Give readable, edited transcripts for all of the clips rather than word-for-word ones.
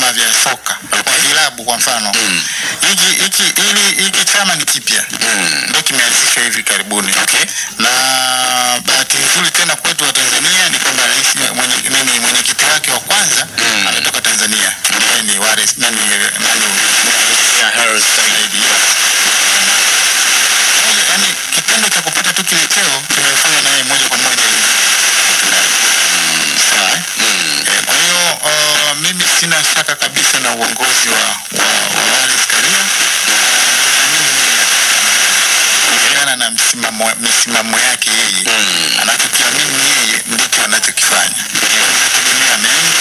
vyama vya soka, kwa vilabu kwa mfano. Hiki chama ni kipya. Ndio kimeanzishwa hivi karibuni. Na bahati nzuri tena kwetu wa Tanzania ni kwamba rais mwenyekiti wake wa kwanza ametoka Tanzania. Ni Wallace nani Harris Said. Yaani kitendo cha kupata tu kile cheo kimefanya naye moja kwa moja hivi. Sawa. Kwa hiyo mimi sina shaka kabisa na uongozi wa Wallace Karia. Kulingana na msimamo yake yeye, anachokiamini yeye ndicho anachokifanya. Nategemea mengi,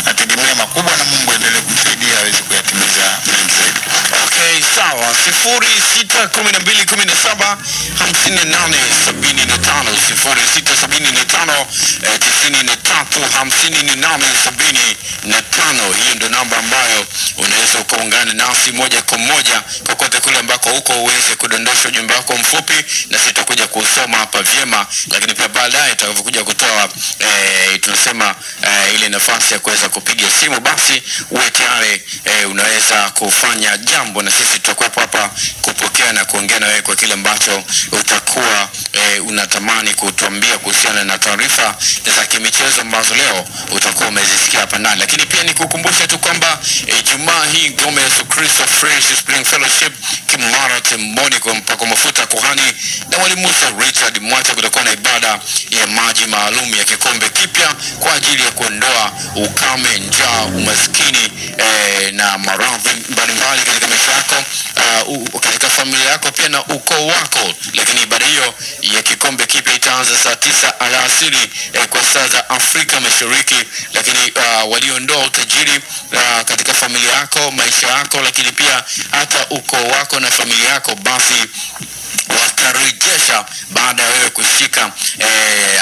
nategemea makubwa, na Mungu aendelee kumsaidia aweze kuyatimiza mengi zaidi. Okay, sawa. 06 12 17 58 75, 06 75 93 58 75. Hiyo ndio namba ambayo unaweza ukaungana nasi moja kwa moja kokote kule ambako huko uweze kudondosha ujumbe wako mfupi, na sisi tutakuja kusoma hapa vyema, lakini pia baadaye tutakapokuja kutoa tunasema ile nafasi ya kuweza kupiga simu, basi uwe tayari unaweza kufanya jambo, na sisi tutakuwepo hapa kupokea na kuongea na wewe kwa kile ambacho utakuwa unatamani kutuambia kuhusiana na taarifa za kimichezo ambazo leo utakuwa umezisikia hapa ndani. Lakini pia nikukumbushe tu kwamba Ijumaa hii Ngome Yesu Kristo Fresh Spring Fellowship Kimara Temboni kwa mpako mafuta kuhani na Mwalimu Musa Richard Mwacha, kutakuwa na ibada ya maji maalum ya kikombe kipya kwa ajili ya kuondoa ukame, njaa, umaskini na maradhi mbalimbali katika maisha yako, katika familia yako pia na ukoo wako. Lakini ibada hiyo ya kikombe kipya itaanza saa 9 alasiri kwa saa za Afrika Mashariki. Lakini waliondoa utajiri katika familia yako, maisha yako, lakini pia hata ukoo wako na familia yako, basi watarejesha baada ya wewe kushika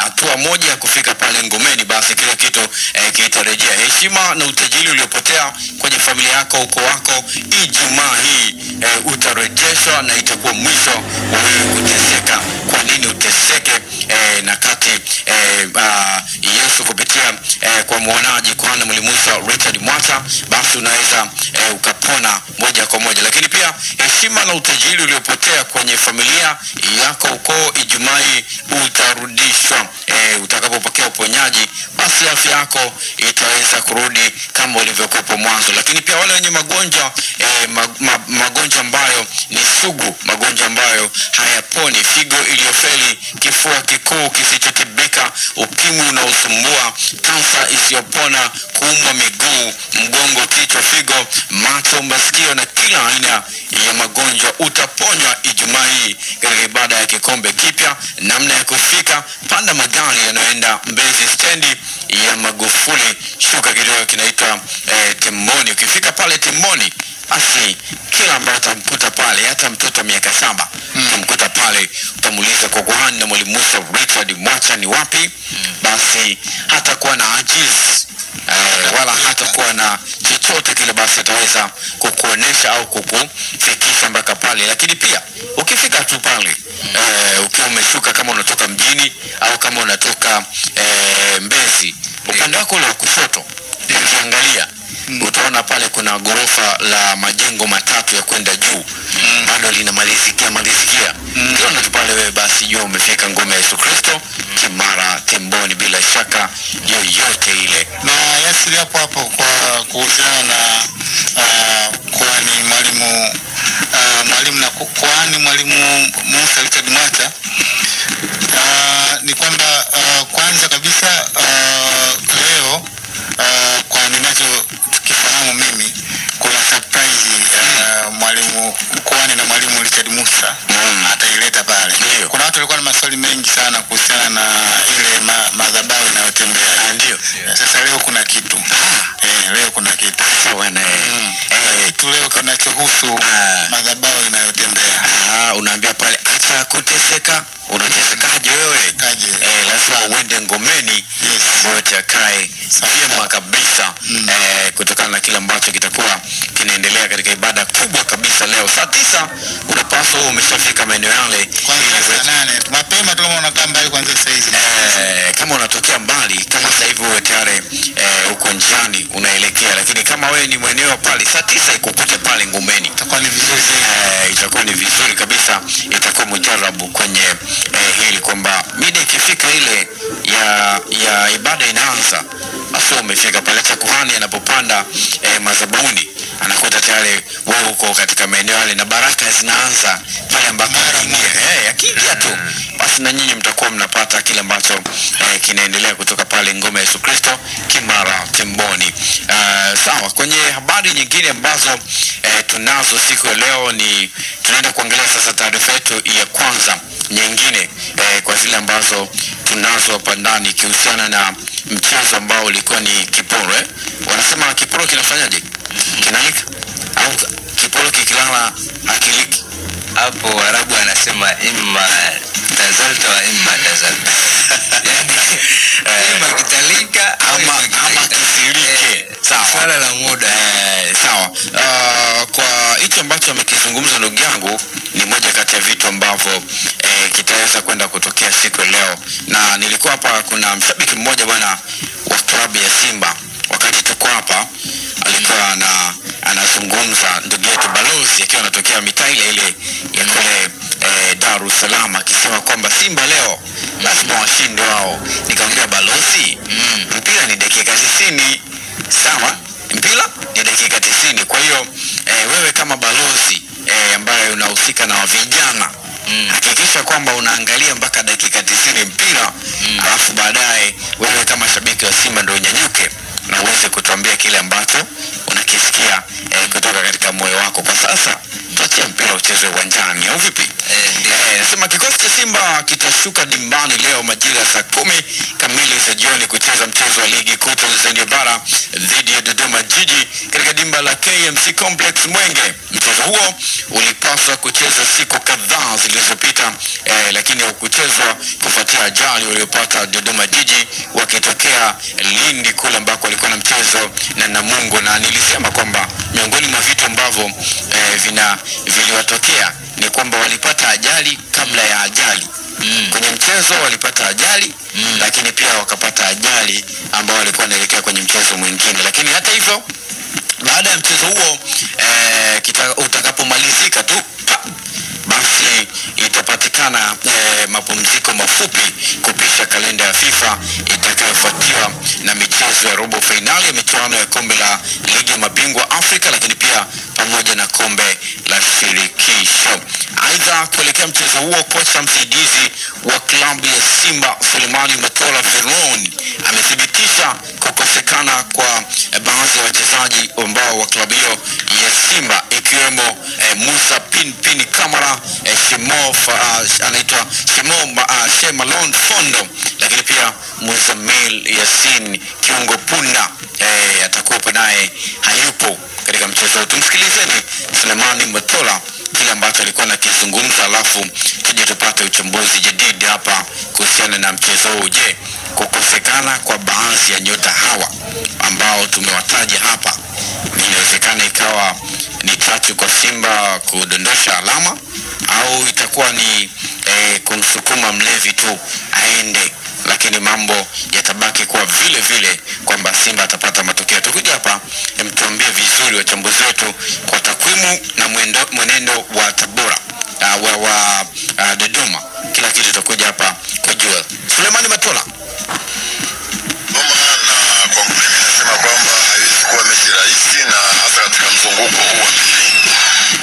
hatua moja ya kufika pale ngomeni, basi kila kitu kitarejea. Heshima na utajiri uliopotea kwenye familia yako, ukoo wako, Ijumaa hii utarejeshwa na itakuwa mwisho wa wewe kuteseka. Kwa nini uteseke? Na kati Yesu kupitia kwa muonaji kuhani Mwalimu Musa Richard Mwacha, basi unaweza ukapona moja kwa moja. Lakini pia heshima na utajiri uliopotea kwenye familia yako, ukoo, Ijumaa hii utarudishwa. Utakapopokea uponyaji, basi afya yako itaweza kurudi kama ulivyokuwepo mwanzo. Lakini pia wale wenye magonjwa magonjwa ambayo ni sugu, magonjwa ambayo hayaponi, figo iliyofeli, kifua kikuu kisichotibika, ukimwi unaosumbua, kansa isiyopona, kuumwa miguu, mgongo, kichwa, figo, macho, masikio na kila aina ya magonjwa, utaponywa Ijumaa hii katika ibada ya kikombe kipya. Namna ya kufika: panda magari yanayoenda Mbezi stendi ya Magufuli, shuka kidogo kinaitwa Temboni. Ukifika pale Temboni, basi kila ambaye utamkuta pale, hata mtoto wa miaka 7 utamkuta pale, utamuuliza kwa kuhani na Mwalimu Musa Richard Mwacha ni wapi, basi hatakuwa na ajiz wala hatakuwa na chochote kile, basi ataweza kukuonesha au kukufikisha mpaka pale. Lakini pia ukifika tu pale ukiwa umeshuka, kama unatoka mjini au kama unatoka Mbezi, upande wako ule wa kushoto ukiangalia utaona pale kuna ghorofa la majengo matatu ya kwenda juu, bado linamalizikia malizikia. Ukiona tu pale wewe, basi jua umefika Ngome ya Yesu Kristo Kimara Temboni bila shaka yoyote ile. Na Yasiri, hapo hapo kwa kuhusiana na kuhani mwalimu mwalimu na kuhani Mwalimu Musa Richard Mwacha, ni kwamba kwanza kabisa leo kwa ninachokifahamu mimi kuna surprise mwalimu kuhani na mwalimu Richard Musa ataileta pale. Kuna watu walikuwa na maswali mengi sana kuhusiana na ile madhabahu inayotembea. Ndio. Sasa leo kuna kitu. Leo kuna kitu. Sawa na Kitu leo kinachohusu madhabahu inayotembea. Unaambia pale Acha kuteseka. Unatesekaje wewe? Lazima uende ngomeni. Yes. Yote yakae vyema kabisa, kutokana na kile ambacho kitakuwa kinaendelea katika ibada kubwa kabisa leo saa 9. Unapaswa uwe umeshafika maeneo yale Kuanzia saa 8 mapema tu, kama unakaa mbali kuanzia saa hizi. Kama unatokea mbali kama sasa hivi uwe tayari uko njiani unaelekea, lakini kama wewe ni mweneo pale saa 9 ikukute pale ngomeni, itakuwa ni vizuri zaidi. Itakuwa ni vizuri kabisa, itakuwa mujarabu kwenye hili kwamba mida ikifika ile ya ibada inaanza, basi umefika pale. Hata kuhani anapopanda madhabahuni anakuta tayari wewe uko katika maeneo yale na baraka zinaanza pale ambapo anaingia. Akiingia tu basi na nyinyi mtakuwa mnapata kile ambacho kinaendelea kutoka pale ngome ya Yesu Kristo Kimara Temboni. Sawa, kwenye habari nyingine ambazo tunazo siku ya leo ni tunaenda kuangalia sasa taarifa yetu ya kwanza nyingine kwa zile ambazo tunazo hapa ndani ikihusiana na mchezo ambao ulikuwa ni kiporo. Wanasema kiporo kinafanyaje? Kinalika au kiporo kikilala akiliki? Hapo Waarabu anasema imma tazalta wa imma tazalta. Yani imma kitalika ama kisilike. Sawa. Swala la muda. Sawa. Kwa hicho ambacho amekizungumza ndugu yangu ni moja kati ya vitu ambavyo kitaweza kwenda kutokea siku leo. Na nilikuwa hapa, kuna mshabiki mmoja bwana wa klabu ya Simba, wakati tuko hapa alikuwa anazungumza ndugu yetu balozi akiwa anatokea mitaa ile ile ya kule Dar es Salaam, akisema kwamba Simba leo lazima washinde wao. Nikamwambia balozi, mpira ni dakika 90. Sawa, mpira ni dakika 90. Kwa hiyo wewe kama balozi ambaye unahusika na vijana, hakikisha kwamba unaangalia mpaka dakika 90 mpira, alafu baadaye wewe kama shabiki wa Simba ndio unyanyuke na uweze kutuambia kile ambacho unakisikia kutoka katika moyo wako. Kwa sasa tuachie mpira uchezwe uwanjani, au vipi? Nasema kikosi cha Simba kitashuka dimbani leo majira saa 10 kamili za jioni kucheza mchezo wa ligi kuu Tanzania bara dhidi ya Dodoma Jiji katika dimba la KMC Complex Mwenge. Mchezo huo ulipaswa kucheza siku kadhaa zilizopita, lakini haukuchezwa kufuatia ajali waliopata Dodoma Jiji wakitokea Lindi kule ambako walikuwa na mchezo na Namungo. Na nilisema kwamba miongoni mwa vitu ambavyo viliwatokea ni kwamba walipata ajali kabla ya ajali. Kwenye mchezo walipata ajali, lakini pia wakapata ajali ambao walikuwa wanaelekea kwenye mchezo mwingine. Lakini hata hivyo baada ya mchezo huo utakapomalizika tu basi itapatikana mapumziko mafupi kupisha kalenda ya FIFA itakayofuatiwa na michezo ya robo finali ya michuano ya kombe la ligi ya mabingwa Afrika, lakini pia pamoja na kombe la shirikisho. Aidha, kuelekea mchezo huo, kocha msaidizi wa klabu ya Simba Sulemani Matola Veron amethibitisha kukosekana kwa baadhi ya wachezaji ambao wa klabu hiyo ya Simba ikiwemo Musa Pinpin Kamara, anaitwa Shemalon Fondo, lakini pia Muzamil Yasin kiungo punda atakuwa naye hayupo katika mchezo. Tumsikilizeni Sulemani Matola kile ambacho alikuwa anakizungumza, alafu tuje tupate uchambuzi jadidi hapa kuhusiana na mchezo huu. Je, kukosekana kwa baadhi ya nyota hawa ambao tumewataja hapa inawezekana ikawa ni chachu kwa Simba kudondosha alama, au itakuwa ni kumsukuma mlevi tu aende, lakini mambo yatabaki kuwa vile vile kwamba Simba atapata matokeo? Tukija hapa mtuambie vizuri wachambuzi wetu kwa takwimu na mwenendo wa Tabora wa Dodoma, kila kitu tutakuja hapa kujua. Sulemani Matola. Na kwangu mimi nasema kwamba haiwezi kuwa mechi rahisi, na hasa katika mzunguko huu wa pili.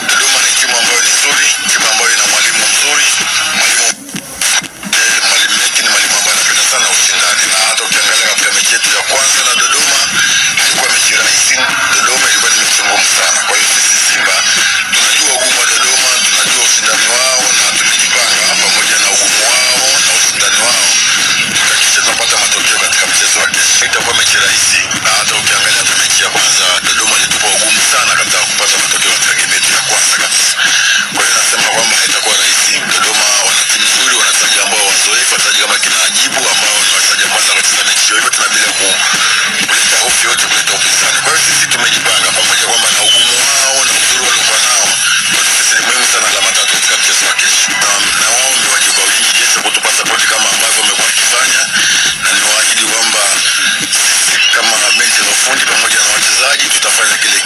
Dodoma ni timu ambayo ni nzuri, timu ambayo ina mwalimu mzuri, mwalimu Meki ni mwalimu ambaye anapenda sana ushindani, na hata ukiangalia katika mechi yetu ya kwanza na Dodoma haikuwa mechi rahisi. Dodoma ilikuwa ni mechi ngumu sana. Kwa hiyo sisi Simba tunajua ugumu wa Dodoma, tunajua ushindani wao, na tumejipanga pamoja na ugumu wao na ushindani wao tukahakikisha tunapata matokeo katika mchezo wa kesho. Itakuwa mechi rahisi, na hata ukiangalia hata mechi ya kwanza Dodoma ilitupa ugumu sana katika kupata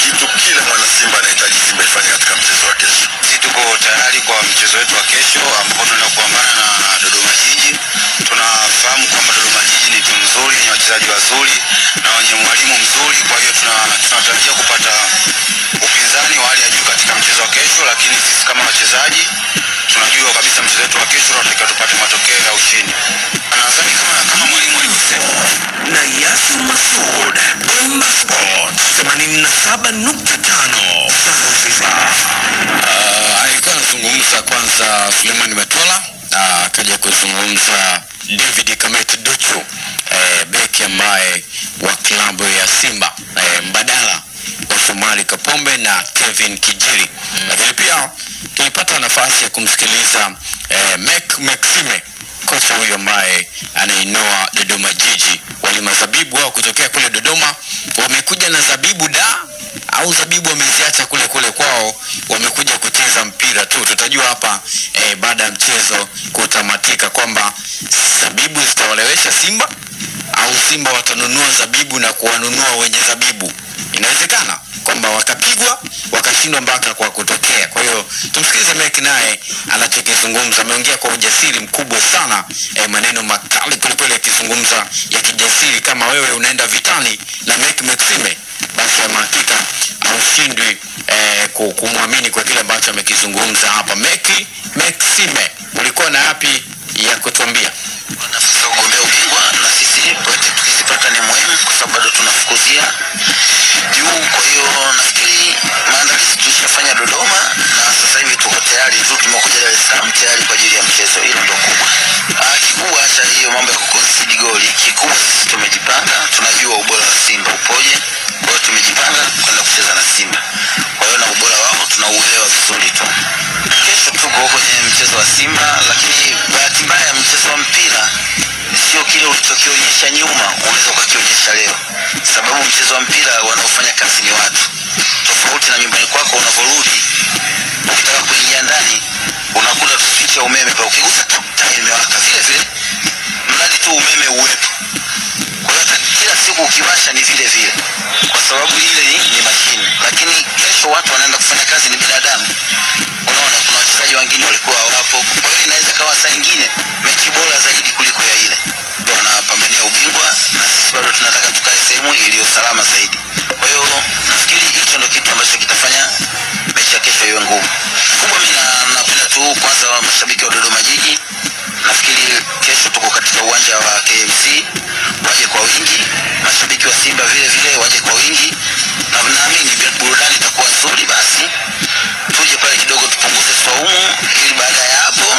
kitu kila mwana Simba anahitaji Simba ifanye katika mchezo wa kesho. Sisi tuko tayari kwa mchezo wetu wa kesho ambapo tunaenda kupambana na Dodoma Jiji. Tunafahamu kwamba Dodoma Jiji ni timu nzuri yenye wachezaji wazuri na wenye mwalimu mzuri, kwa hiyo tunatarajia kupata upinzani wa hali ya juu katika mchezo wa kesho, lakini sisi kama wachezaji tunajua kabisa mchezo wetu wa kesho tunatakiwa tupate matokeo ya ushindi. Nadhani kama mwalimu alivyosema. Na Yasin Masoud, Bomba Sports 87.5 Zanzibar. Alikuwa anazungumza kwanza Suleiman Matola, akaja kuzungumza David Kameta Duchu, beki ambaye wa klabu ya Simba, mbadala wa Shomari Kapombe na Kevin Kijiri. Lakini pia tulipata nafasi ya kumsikiliza Mek Maxime, kocha huyo ambaye anainoa Dodoma Jiji. Walima zabibu wao kutokea kule Dodoma wamekuja na zabibu da au zabibu wameziacha kule kule kwao, wamekuja kucheza mpira tu. Tutajua hapa baada ya mchezo kutamatika kwamba zabibu zitawalewesha Simba au Simba watanunua zabibu na kuwanunua wenye zabibu. Inawezekana kwamba wakapigwa wakashindwa mpaka kwa kutokea. Kwa hiyo tumsikilize Mek naye anachokizungumza. Ameongea kwa ujasiri mkubwa sana, maneno makali kwelikweli akizungumza ya kijasiri. Kama wewe unaenda vitani na Mek Maxime, basi ama hakika haushindwi kumwamini kwa kile ambacho amekizungumza hapa. Mek Maxime, ulikuwa na yapi ya kutuambia? Nafasi ya kugombea ubingwa na sisi pointi tukizipata ni muhimu, kwa sababu bado tunafukuzia juu. Kwa hiyo nafikiri maandalizi tulishafanya Dodoma na sasa hivi tuko tayari tu, tumekuja Dar es Salaam tayari kwa ajili ya mchezo. Hilo ndio kubwa. Kikubwa acha hiyo mambo ya kuconcede goli, kikubwa sisi tumejipanga, tunajua ubora wa Simba upoje. Kwa hiyo tumejipanga kwenda kucheza na Simba, kwa hiyo na ubora wao tunauelewa vizuri tu. Kesho tuko kwenye mchezo wa Simba, lakini bahati mbaya mchezo wa mpira sio kile ulichokionyesha nyuma unaweza ukakionyesha leo, sababu mchezo wa mpira wanaofanya kazi ni watu tofauti na nyumbani kwako. Unavorudi ukitaka kuingia ndani unakuta tu switch ya umeme pa, ukigusa tu taa imewaka vile vile, mradi tu umeme uwepo. Kwa hiyo kila siku ukiwasha ni vile vile, kwa sababu ile ni mashine. Lakini kesho watu wanaenda kufanya kazi ni binadamu. Unaona kuna wachezaji wengine walikuwa hawapo, kwa hiyo inaweza kawa saa nyingine mechi bora zaidi kuliko ya ile. Wanapambania ubingwa na sisi bado tunataka tukae sehemu iliyo salama zaidi. Kwa hiyo nafikiri hicho ndio kitu ambacho kitafanya mechi ya kesho iwe ngumu. Kubwa mimi napenda tu kwanza mashabiki wa Dodoma Jiji, nafikiri kesho tuko katika uwanja wa KMC, waje kwa wingi. Mashabiki wa Simba vile vile waje kwa wingi, na naamini burudani itakuwa nzuri. Basi tuje pale kidogo tupunguze swaumu, ili baada ya hapo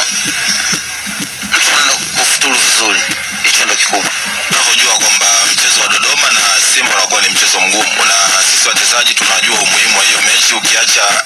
mtu anaenda kufuturu vizuri. Hicho ndio kikubwa. Tunavyojua kwamba mchezo wa Dodoma na Simba unakuwa ni mchezo mgumu, na sisi wachezaji tunajua umuhimu wa hiyo mechi, ukiacha